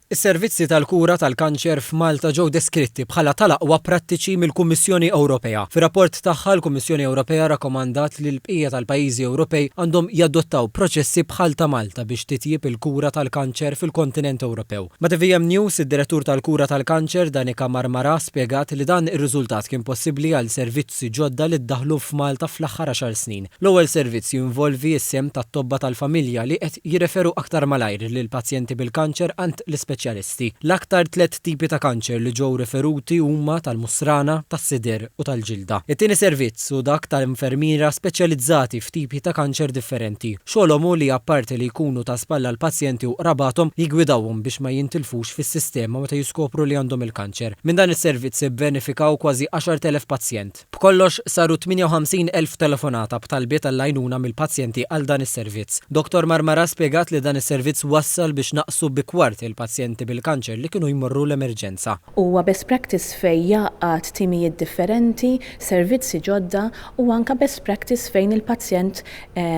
Is-servizzi tal-kura tal-kanċer f'Malta ġew deskritti bħala tal-aqwa prattiċi mill-Kummissjoni Ewropea. Fir-rapport tagħha, l-Kummissjoni Ewropea rakkomandat li l-bqija tal-pajjiżi Ewropej għandhom jadottaw proċessi bħal ta' Malta biex titjieb il-kura tal-kanċer fil-kontinent Ewropew. Ma' tvm News, id-Direttur tal-Kura tal-Kanċer, Danica Marmarà spjegat li dan ir-riżultat kien possibbli għal servizzi ġodda li ddaħħlu f'Malta fl-aħħar għaxar snin. L-ewwel servizz jinvolvi s-sehem tat-tobba tal-familja li qed jirreferu aktar malajr lill-pazjenti bil-kanċer għand l-ispeċjalisti. L-aktar tlett tipi ta' kanċer li ġew referuti huma tal-musrana, tas-sider u tal-ġilda. It-tieni servizz hu dak ta' infermiera speċjalizzati f'tipi ta' kanċer differenti. Xogħolhom hu li apparti li jkunu ta' spalla għall-pazjenti u qrabathom, jiggwidawhom biex ma jintilfux fis-sistema meta jiskopru li għandhom il-kanċer. Minn dan is-servizz ibbenefikaw kważi 10,000 pazjent. B'kollox saru 58,000 telefonata b'talbiet għall-għajnuna mill-pazjenti għal dan is-servizz. Dottor Marmarà spjegat li dan is-servizz wassal biex naqsu bi kwart il-pazjenti bil-kanċer li kienu jmorru l-emerġenza. Huwa best practice fejn jgħaqqad timijiet differenti, servizzi ġodda u anke best practice fejn il-pazjent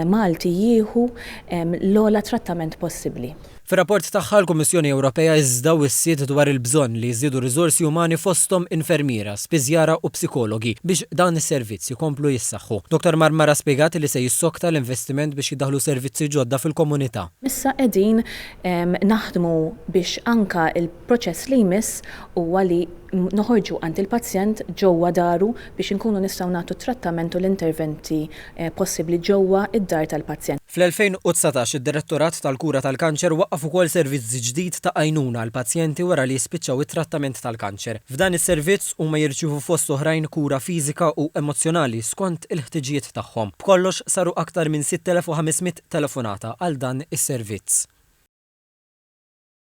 Malti jieħu l-ogħla trattament possibbli. Fir-rapport tagħha l-Kummissjoni Ewropea iżda wissiet dwar il-bżonn li jiżdiedu riżorsi umani fosthom infermiera, spiżjara u psikologi biex dan is-servizz jkomplu jissaħħu. Dottor Marmara spjegat li se jissokta l-investiment biex jiddaħħlu servizzi ġodda fil-komunità. Issa qegħdin naħdmu biex anke l-proċess li jmiss huwa li noħorġu għand il-pazjent ġewwa daru biex inkunu nistgħu nagħtu t-trattament u l-interventi possibbli ġewwa d-dar tal-pazjent. Fl-2019 id-Direttorat tal-Kura tal-Kanċer waqqaf ukoll servizz ġdid ta' għajnuna għall-pazjenti wara li jispiċċaw it-trattament tal-kanċer. F'dan is-servizz huma jirċievu fost oħrajn kura fiżika u emozzjonali skont il-ħtiġijiet tagħhom. B'kollox saru aktar minn 6,500 telefonata għal dan is-servizz.